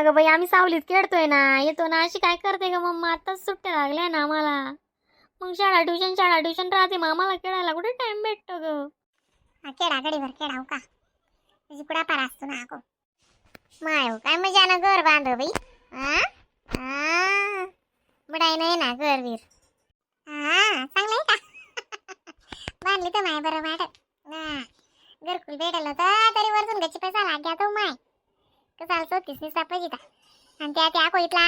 अगं बाई, आम्ही सावलीत खेळतोय ना, येतो ना. अशी काय करते का मम्मा? आत्ताच सुट्ट्या लागल्या ना आम्हाला. मग शाळा ट्युशन, शाळा ट्युशन राहते, मग आम्हाला खेळायला कुठे टाइम भेटतो ग? हा, केडा गडीभर केडा हो का तुझी कुडा पार असतो ना आको. माय हो, काय मजा ना घर बांध बाई. हा हा, बडाई नाही ना घर वीर. हा, चांगलं आहे का? बांधली तर माय बरं वाटत ना. घरकुल भेटल होतं तरी वरतून गच्ची पैसा लाग्या तो माय कसाल चौतीस निसता पाहिजे. आणि त्या त्या कोईतला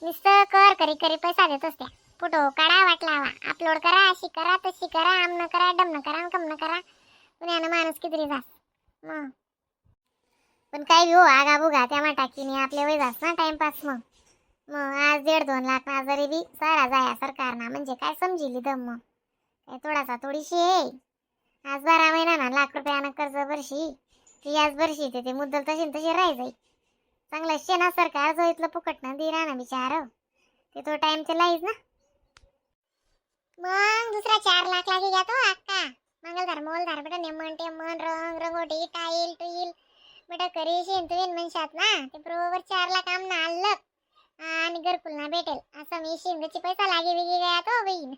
नुसतं कर करी करी पैसा देत असत्या. फोटो काढा, वाट लावा, अपलोड करा, अशी करा, तशी करा, आमनं करा, डमनं करा, कमनं करा. पुण्यानं माणूस किती जास मग. पण काय बी हो, आगा बुगा त्या टाकीने आपल्या वय जास ना टाइमपास. मग मग आज 1.5-2 लाख ना जरी बी सारा जाया सरकारना म्हणजे काय समजिली दम. मग काय थोडासा थोडीशी आहे. आज 12 महिना ना लाख रुपयानं कर्ज भरशी, ती आज भरशी ते ते मुद्दल तशी न तशी राही जाई. चांगलं शे ना सरकार जो इथलं फुकट ना दे ना बिचार, ते तो टाइम ते लाईच ना. मग दुसरा 4 लाख लागी घ्या तो अक्का मंगलधार मोलधार बेटा, नेमन टेमन, रंग रंगोटी, टाईल टुईल बेटा करी शेन तुम्ही म्हणशात ना, ते बरोबर 4 लाख आमना आलं आणि घरकुल ना भेटेल असं मी शिंदची पैसा लागी बिगी गया तो बहीण.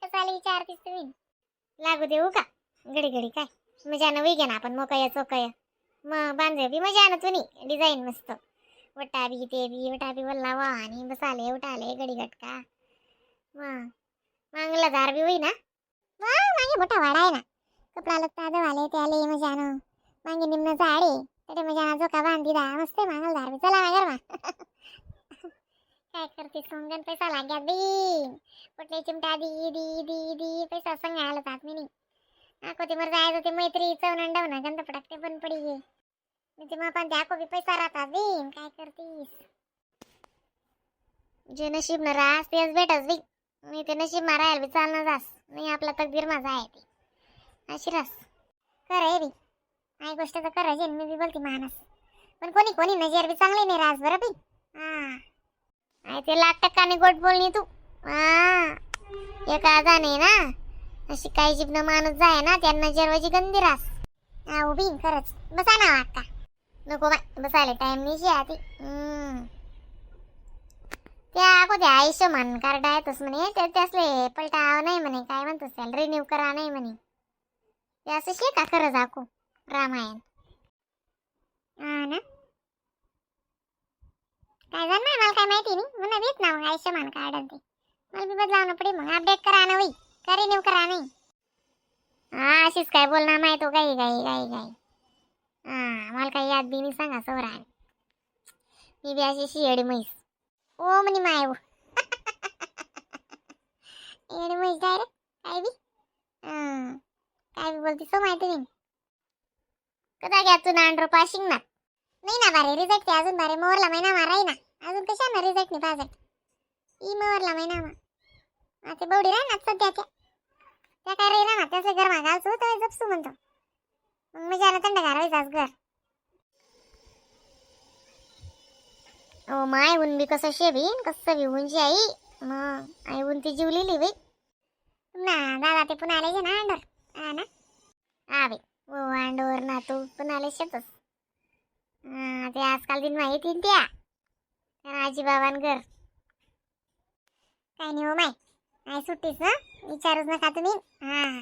कसाला विचारतीस तुम्ही? लागू देऊ का घडी घडी काय मजानं होई ना आपण मोकया चोकया. मग बांधे बी मजानं तुनी डिझाईन मस्त, वटा बी ते बी वटा बी वल्ला वा आणि बसाले उठाले गडी गटका. मग मांगला दार बी होई ना. मग मागे मोठा वाडा आहे ना, कपडा लत्ता धवाले त्याले मजानं. मागे निम्न झाड आहे तरी मजाना झोका बांधी दा मस्त आहे मांगलदार बी. चला मागर मा काय करते सोंगन पैसा लाग्या बी कुठले चिमटा दी दी दी दी पैसा संग आला जात मी नाही. आको ते मर जायचं ते मैत्री चवण डवना गंध पटाक ते बंद पडी गे. मी ते मग पण ते बी पैसा राहतात बीन काय करतीस? जे नशीब न रास तेच भेटस बी. मी ते नशीब मारायला बी चालणार जास नाही, आपला तकदीर माझा आहे ते अशी रास. खरं आहे बी आई गोष्ट तर खरं आहे. मी बी बोलते मानस पण कोणी कोणी नजर बी चांगली नाही रास बरं बी. हा. आहे ते लाख टक्काने गोट बोलणी तू. हा, एका नाही ना अशी काही जीवन माणूस जाय ना त्यांना जरवाजी गंदी रास. हा उभी खरंच. बसा ना अक्का. नको बाय, बसायला टाइम नाही शे आधी. त्या कोणत्या आयुष्यमान कार्ड आहेतच म्हणे ते, त्यासले पलटाव नाही म्हणे, काय म्हणतोस त्याला, रिन्यू करा नाही म्हणे ते. असं शे का खरं दाखवू रामायण? हा ना, काय झालं ना मला काय माहिती नाही. म्हणा देत ना मग आयुष्यमान कार्ड आणि ते मला बी बदलावणं पडेल मग. अपडेट करा ना होई का रिन्यू करा नाही? हा, अशीच काय बोलणार माहित हो काही काही काही काही. हा, मला काही याद बी नाही. सांगा सवरा, मी बी अशी शियडी म्हैस. ओ म्हणे माय हो एवढी म्हैस डायरेक्ट काय बी. हं, काय बी बोलती सो माहिती नाही. कदा घ्या तू नांड्रो पाशिंग ना? नाही ना बारे, रिझल्ट ते अजून बारे मोहरला महिना माराय ना अजून. कशा ना रिझल्ट नाही पाजट ई मोहरला महिना मा. आता बवडी राह ना सध्या त्या त्या काय रे राहणार त्याचं घर मागायचं तर जपसू म्हणतो मग मजा ना थंडगार व्हायचाच घर. ओ my, ऊन बी कसं शेबीन कसं बी ऊन आई. मग आई ऊन ती जीवलेली बाई. ना दादा ते पुन्हा आले ना अंडर हा ना. हा बाई, ओ अंडोर ना तू पण आले शेतच. हा, ते आजकाल दिन माहिती त्या आजी बाबान घर. काय नाही हो माय, नाही सुट्टीच ना विचारूच नका तुम्ही. हा,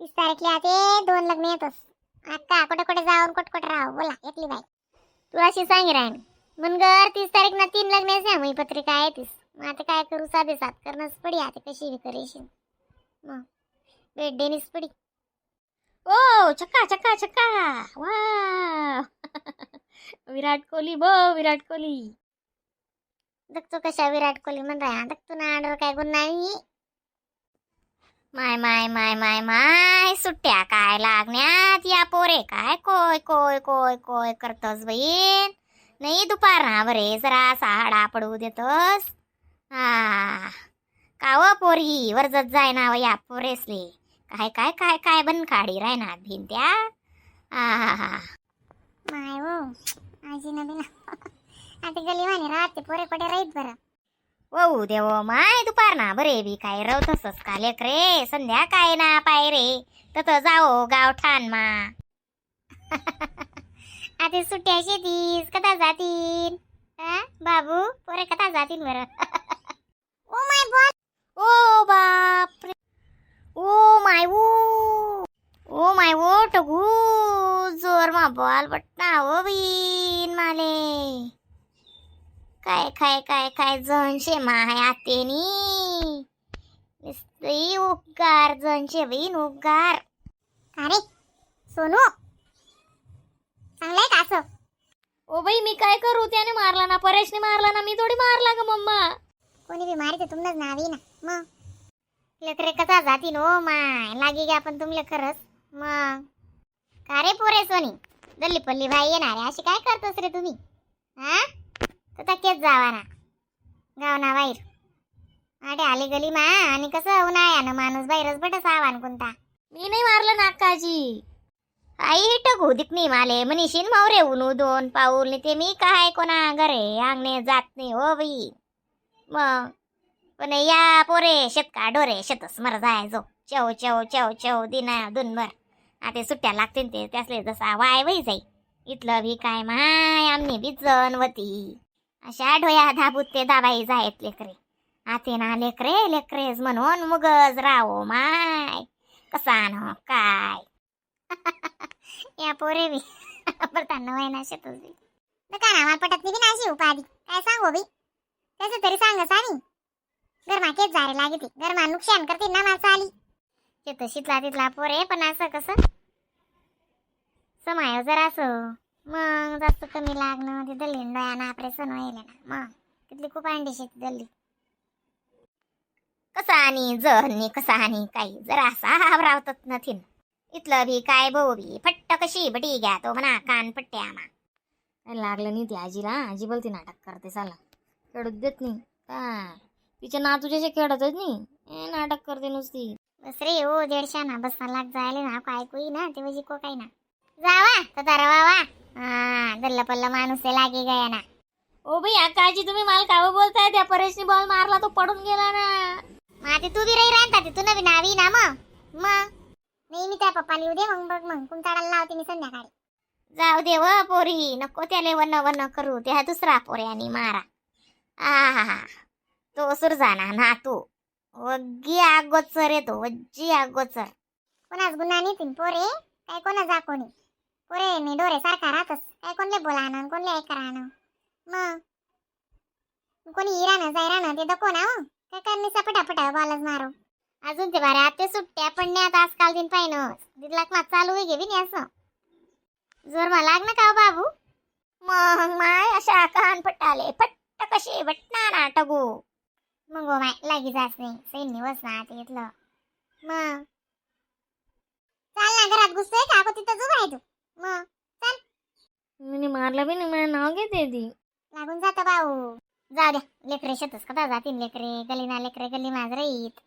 30 तारखेला ते दोन लग्न येतोस अक्का. कुठे कुठे जाऊन कुठे कुठे राहू बोला एकली बाई. तू अशी सांगी राहीन मनगर 30 तारीख ना तीन लग्न ना मी पत्रिका आहे तीस. मग आता काय करू? साधे सात करणंच पडी आता कशी बी करेशील मग भेट देणीच पडी. ओ छक्का छक्का छक्का, वा विराट कोहली बो विराट कोहली. बघतो कशा विराट कोहली म्हण राहा बघतो ना अंडर काय गुन्हा नाही. माय माय माय माय माय, सुट्ट्या काय लागण्यात या पोरे काय कोय कोय कोय कोय करतोस बहीण. नाही दुपार ना बरे जरा साडा पडू देतोस. हा का व पोरी वरजत जाय ना या पोरेसले काय काय काय काय बन काढी राहणार भिंत्या. हा हा हा. माय हो आजी ना बिना आता गलीवाने राहते पोरे कुठे राहीत बरं? वऊ देव माय, दुपार ना बरे बी काय रवतसच का लेक रे, संध्या काय ना पाय रे तत जाओ गाव ठाण मा. आता सुट्ट्या शेतीस कथा जातील हा बाबू पोरे कथा जातील बरं. ओ my ball. ओ बापरे, ओ my, oh oh my, ओ टगू जोर मा बॉल बटना हो बीन माले. काय काय काय काय जणशे माय आतेनी नुसती उपकार जणशे बीन उपकार. अरे सोनू, चांगलंय का असं? ओ बाई, मी काय करू? त्याने मारला ना, परेशने मारला ना, मी थोडी मारला ग मम्मा. कोणी बी मारित तुमनंच नावी ना मग. लेकरे कसा जातीन ओ my लागी गे आपण तुमले खरंच मग. का रे पोरे सोनी, दल्ली पल्ली भाई येणार आहे, अशी काय करतोस रे तुम्ही? हा तर केच जावा ना गाव ना बाहेर. आडे आली गली मा आणि कसं उन्हाळ्यानं माणूस बाहेरच बटस आव्हान कोणता. मी नाही मारलं नाकाजी. आई टगू दिकनी माले मनीषीन मावरे उनू दोन पाऊल ते मी काय कोणा घरे अंगणे जात नाही हो बाई. मग पण या पोरे शेतका डोरे शेतस मर जायचो चव चव चव चव दिना दुनभर. आता सुट्ट्या लागतील ते त्यासले जसा वाय वही जाई. इथलं बी काय माय आमनी बी जण वती अशा ढोया धाबूत ते दाबाई जायत लेकरे. आते ना लेकरे लेकरेच म्हणून मुगज राहो माय कसा न काय. या पोरे बी बरं वय ना शेतच बी. का ना मला पटत नाही बी ना अशी उपाधी. काय सांगू बी, कसं तरी सांग सानी. गरमा केच जारे लागे ती गरमा नुकसान करते ना मला आली. शेत शितला तिथला पोरे पण असं कसं समाय जरा असं मग जास्त कमी लागणं ते दल्ली डोळ्यानं ऑपरेशन व्हायला ना मग तिथली खूप अंडी शेती दल्ली कसा आणि जहनी कसा आणि काही जरा असा हावरावतात नथिन. इथलं बी काय भाऊ बी फट्ट कशी बटी घ्या तो म्हणा कान पट्ट्या मा. काय लागलं नाही ती आजीला. आजी बोलते नाटक करते, साला खेळू देत नाही का तिच्या नातूच्याशी खेळतच नाही. ए, नाटक करते नुसती. बस रे ओ दीडशा ना बस मला लाग जायला ना काय ऐकू ना ते म्हणजे को काही ना जावा तर तारा वा हा दल्ल पल्ल माणूस आहे लागे गया ना. ओ बाई आकाजी, तुम्ही मला कावं बोलताय? त्या परेशने बॉल मारला तो पडून गेला ना. मग आता तू बी राही राहता ते तू नवीन नावी ना मग मग नाही, मी त्या पप्पाला येऊ दे मग बघ मग कुंताडाला लावते मी संध्याकाळी. जाऊ दे व पोरी, नको त्याले वन वन करू. त्या दुसरा पोऱ्यानी मारा आहा तो सुरजाना ना तू वग्गी अगोचर येतो वज्जी अगोचर. कोणाच गुन्हा नाही तीन पोरे काय कोणा जा कोणी पोरे मी डोरे सारखा राहतस काय कोणले बोलानं कोणले ऐका राहणं मग कोणी इराणं जायराणं ते दको ना हो. काय करणे पटापटा बॉलच मारो. अजून ते बारे आते सुट्ट्या पडण्यात आजकाल दिन पाहिनं 1.5 लाख मात चालू आहे घेवी नाही असं जोर मा लाग ना का हो बाबू. मग माय अशा कान पटाले फट्ट कशी बटना ना टगू मग हो माय लागी जास नाही सैन्य बस ना ते इथलं मग चाल ना घरात घुसतोय का अगो तिथं उभा आहे तू मग. मी नाही मारलं बी नाही, माझं नाव घेते ती. लागून जातं भाऊ. जाऊ द्या लेकरे शेतच कथा जातील लेकरे गली ना लेकरे गली माझ रहीत.